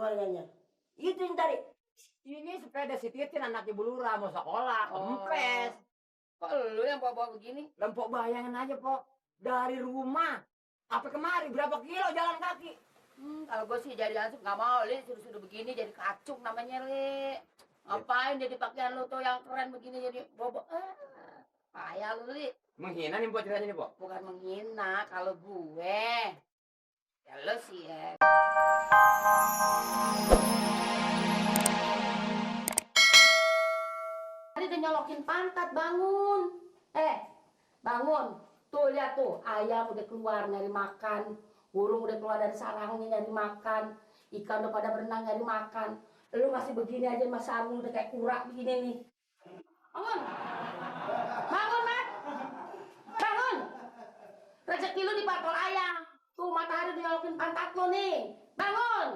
keluarganya. Itu yang tadi. Ini sepeda si Titin anak Ibu Lurah mau sekolah, kempes. Kok lu yang bawa begini? Lempok bayangin aja, Pok. Dari rumah sampai kemari berapa kilo jalan kaki? Kalau gue sih jadi langsung nggak mau, Li. Suruh-suruh begini jadi kacung namanya, Li. Ngapain jadi pakaian lu tuh yang keren begini jadi bobok? Payah lu, Li. Menghina nih, Pok, ceritanya nih, Pok. Bukan menghina, kalau gue. Ya lu sih ya. Tadi udah nyolokin pantat, bangun. Bangun. Tuh lihat tuh, ayam udah keluar nyari makan. Burung udah keluar dari sarangnya nyari makan. Ikan udah pada berenang nyari makan. Lu masih begini aja, mas sarung udah kayak kurak begini nih. Bangun. Bangun, Mat. Bangun. Rezeki lu dipatok ayam. Tuh matahari udah nyolokin pantat lu nih. Bangun.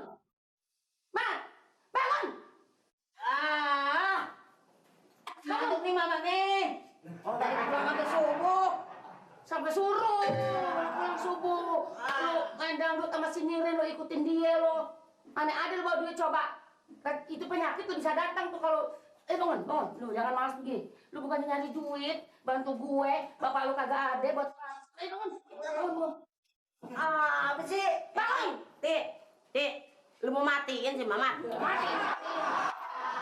Mat. Bangun. Ngantuk nih mama nih. Oh dari pulang sampai subuh. Sampai suruh pulang subuh. Lu main dangdut sama si Nirin, lu ikutin dia lo. Aneh ada lu bawa duit coba. Itu penyakit tuh bisa datang tuh kalau bangun. Lu jangan malas begini. Lu bukan nyari duit, bantu gue. Bapak lu kagak ada buat bangun. Apa sih? Bangun. Tik, lu mau matiin sih mama? Mati.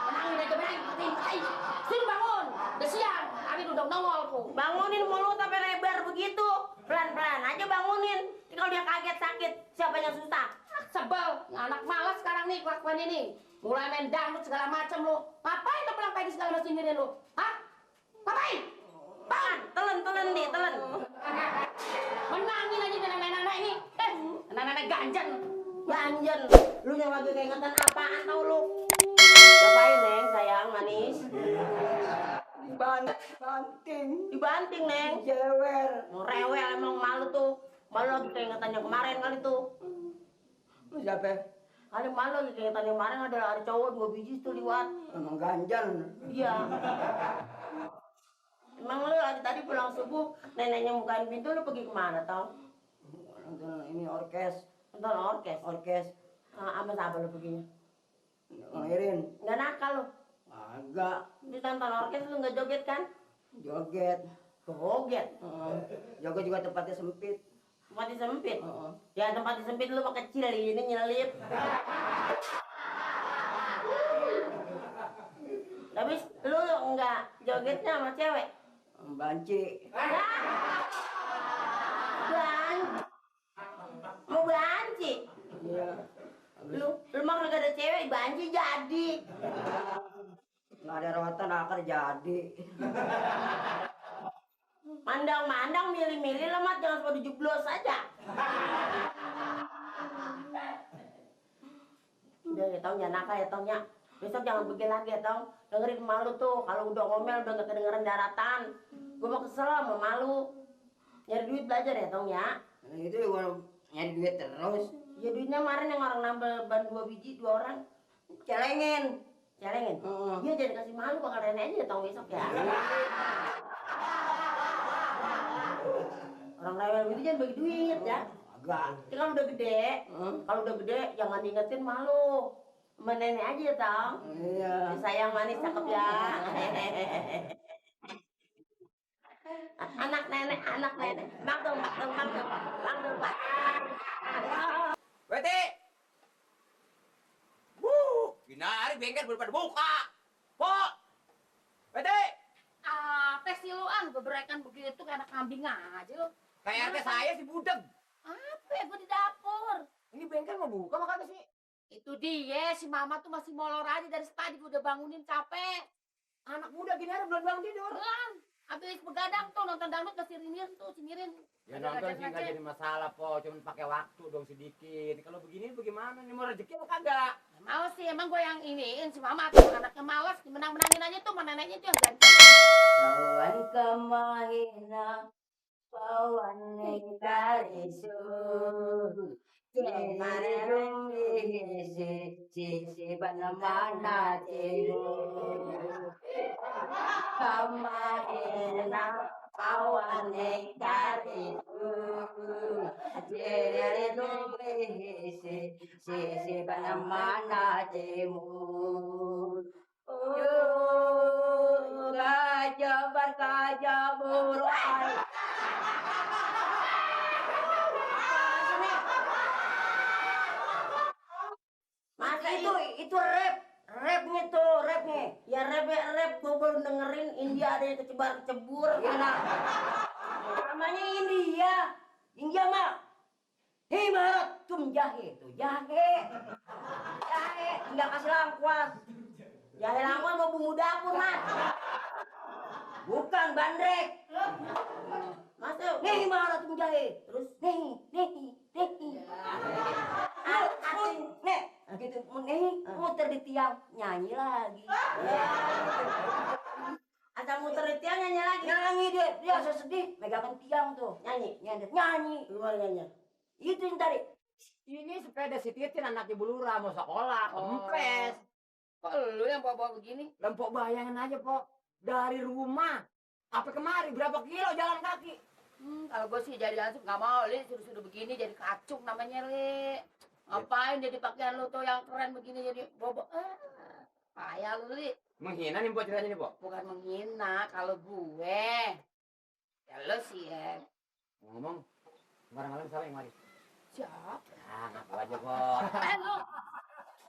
Benangin aja, matiin. Sini bangun. Udah siang. Hari udah nongol tuh. Bangunin mulut sampai lebar begitu. Pelan-pelan aja bangunin. Kalau dia kaget sakit, siapa yang susah? Sebel, anak malas sekarang nih kelakuan ini. Mulai main dangdut segala macam lu. Ngapain lu pulang pagi segala macam sendirian lu? Hah? Ngapain? Bangun. Telan nih, telan. Menangin aja nenek-nenek ini. Nenek-nenek ganjen. Ganjen, lu yang lagi keingetan apaan tau lu? Ngapain Neng, sayang, manis? Dibanting Neng. Jewer. Rewel emang malu tuh. Malu lagi keingetan yang kemarin kali tuh. Lu siapa? Kali malu lagi keingetan yang kemarin ada cowok 2 biji tuh liwat. Emang ganjen. Iya. Emang lu lagi tadi pulang subuh, neneknya bukain pintu, lu pergi kemana tau? Nonton ini orkes. Nonton orkes. Sama siapa lu perginya? Ngelirin. Nggak nakal lu? Agak. Di nonton orkes lu nggak joget kan? Joget. Joget? Joget juga tempatnya sempit. Tempatnya sempit? Ya tempatnya sempit lu mah kecil, ini nyelip. Tapi lu nggak jogetnya sama cewek? Banci. Mau banci? Iya. Lu mah kagak ada cewek, banci jadi. Nggak ada rotan akar jadi. Mandang-mandang milih-milih lah mat, jangan pada jeblos aja. Udah ya tau, jangan nakal ya tau nya. Besok jangan begini lagi ya tau. Dengerin malu tuh, kalau udah ngomel udah gak kedengeran daratan. Gue mau kesel sama malu. Nyari duit belajar ya tau nya. Itu gua nyari duit terus. Ya duitnya kemarin yang orang nambel ban 2 biji, 2 orang. Celengin. Iya jadi kasih malu, bakal nenek aja ya tau besok ya. Orang rewel gitu jangan bagi duit ya. Agak. Tapi kalau udah gede jangan diingetin malu. Sama nenek aja ya tau. Iya. Sayang manis cakep ya. Anak nenek. Bang dong. Weti! Ginari bengkel belum pada buka. Pok! Weti! Apa sih lu bebrekan begitu kayak anak kambing aja lu. Kayak RT saya si Budeg. Apa ya, gue di dapur. Ini bengkel mau buka makanya sih. Itu dia, si mama tuh masih molor aja dari tadi udah bangunin capek. Anak muda gini ada belum bangun tidur. Belum, habis begadang tuh nonton dangdut ke Sinirin tuh, Sinirin. Ya nonton sih nggak jadi masalah po, cuman pakai waktu dong sedikit. Kalau begini bagaimana? Ini mau rezeki apa kagak? Mau sih, emang gue yang iniin si mama tuh anaknya malas, menang-menangin aja tuh, mana neneknya tuh yang ganti. Kawan kemahina pawan nekarisu. Kemarin sisi mana kemahina pawan nekarisu. Jadi si mana cemur. Gajah bergajah beruai. Masa itu rapnya tuh rapnya. Ya rap gua baru dengerin India ada yang kecebar-kecebur. Ya nah. Namanya India mah. Hei Marat, cum jahe tuh jahe tinggal kasih lengkuas. Jahe lengkuas mau bumbu dapur mas. Bukan bandrek. Masuk. Nih Marat cum jahe. Terus nih. Nih. Gitu nih muter di tiang nyanyi lagi. Asal muter di tiang nyanyi lagi. Nyanyi dia sedih megangin tiang tuh nyanyi. Gimana nyanyi? Itu yang tadi. Ini sepeda si Titin anak ibu lurah mau sekolah, kempes. Kok lu yang bawa begini? Lempok bayangin aja, Pok. Dari rumah sampai kemari berapa kilo jalan kaki? Kalau gue sih jadi langsung nggak mau, Li. Suruh begini jadi kacung namanya, Li. Ngapain jadi pakaian lu tuh yang keren begini jadi bobo? Payah lu, Li. Menghina nih, Pok, ceritanya nih, Pok. Bukan menghina, kalau gue. Ya lu sih, ya. Ngomong, barang-barang siapa yang mari? Siapa? Nah, ngaku aja, Pok. Lu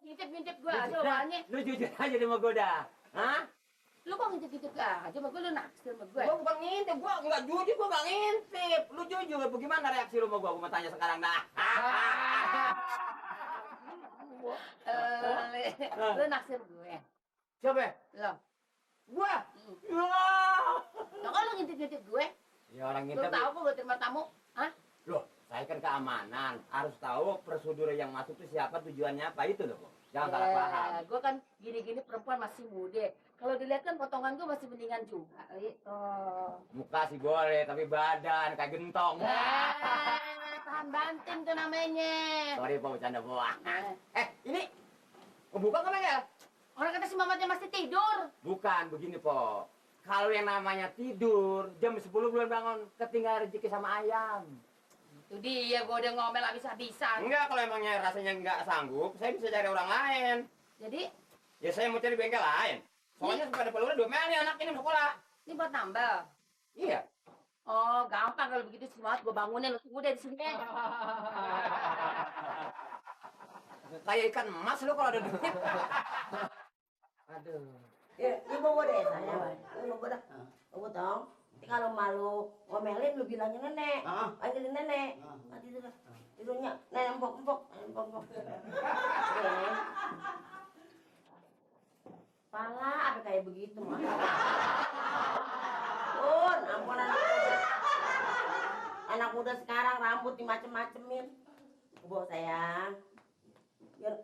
ngintip-ngintip gue aja awalnya. Lu jujur aja deh sama gue dah. Hah? Lu kok ngintip-ngintip gue aja sama gue, lu naksir sama gue. Gue bukan ngintip, gue nggak jujur, gue nggak ngintip. Lu jujur, bagaimana reaksi lu sama gue? Gue mau tanya sekarang dah. Lu naksir gue. Siapa? Lo. Gue. Lo kok lu ngintip-ngintip gue? Ya orang Lu ngintip. tahu kok gue terima tamu? Hah? Loh, saya kan keamanan. Harus tahu prosedur yang masuk itu siapa, tujuannya apa itu loh, Pok. Jangan salah paham. Gue kan gini-gini perempuan masih muda. Kalau dilihat kan potongan gue masih mendingan juga. Muka sih boleh, tapi badan kayak gentong. Tahan banting tuh namanya. Sorry, Pok, bercanda, Pok. Ini kebuka nggak, Mengel? Orang kata si Mamatnya masih tidur. Bukan, begini, Pok. Kalau yang namanya tidur, jam 10 belum bangun, ketinggalan rezeki sama ayam. Itu dia, gue udah ngomel habis-habisan. Enggak, kalau emangnya rasanya nggak sanggup, saya bisa cari orang lain. Jadi, Ya saya mau cari bengkel lain. Soalnya sepeda peluru diomelin nih anak ini mau sekolah. ini buat nambah. Iya. Oh, gampang kalau begitu sih, Mat. Gue bangunin, lu tunggu deh di sini. Kayak ikan emas lu kalau ada duit. Aduh. Ya, ini bawa deh saya. Ini bawa dah. Bawa dong. Nanti kalau malu ngomelin lu bilangin nenek. Panggilin nenek. Nanti tidur. Tidurnya nenek empok. Pala apa kayak begitu mah. Ampun anak muda sekarang rambut dimacem-macemin. Bawa sayang. Biar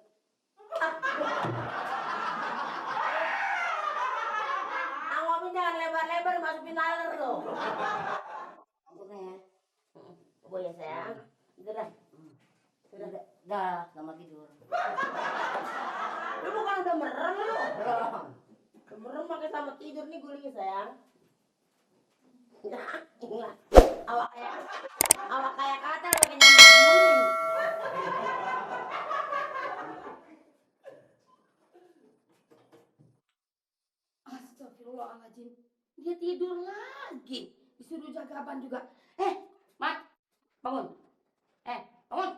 ngomong jangan lebar-lebar masukin laler lo. Ampun ya. Bawa ya sayang. Udah dah. Dah, selamat tidur. Lu bukan udah merem lu? Udah merem pakai sama tidur nih gulingnya sayang. Ingat. Awak kayak kata lu pakai nyamuk guling. Astagfirullahaladzim. Dia tidur lagi. Disuruh jaga apaan juga. Mat. Bangun. Bangun.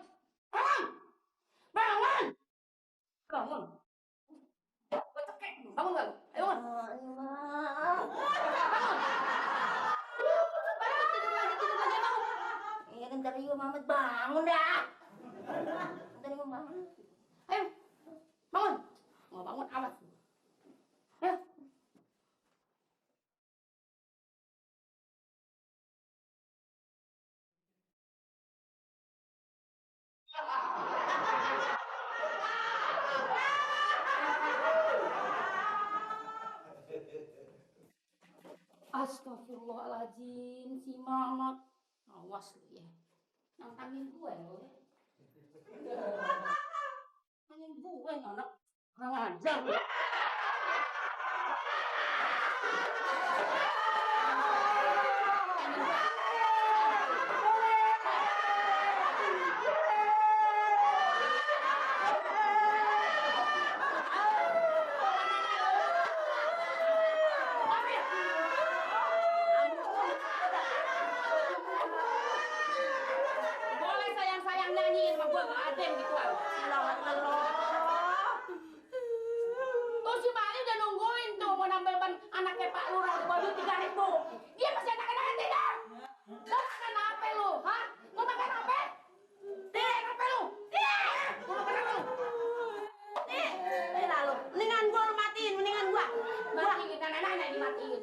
Bangun. Gue cekek. Bangun gak lu? Ayo bangun. Tidur lagi, bangun. Iya kan tadi gua Mamet bangun dah. Tadi gua bangun. Ayo. Bangun. Mau bangun, awas. Ayo. Astagfirullahaladzim, si Mamat. Awas lu ya. Nantangin gue lo ya. Nantangin gue anak. Kurang ajar lu. matiin gituan. Lelah. Tuh si Mali udah nungguin tuh mau nambel ban anaknya Pak Lurah di baju 3.000. Dia masih anak-anak tidur. Mau makan apa lu? Hah? Mau makan apa? Makan apa lu? Mau makan apa lu? Lalu, mendingan gua lu matiin, mendingan gua. Matiin, anak-anak dimatiin.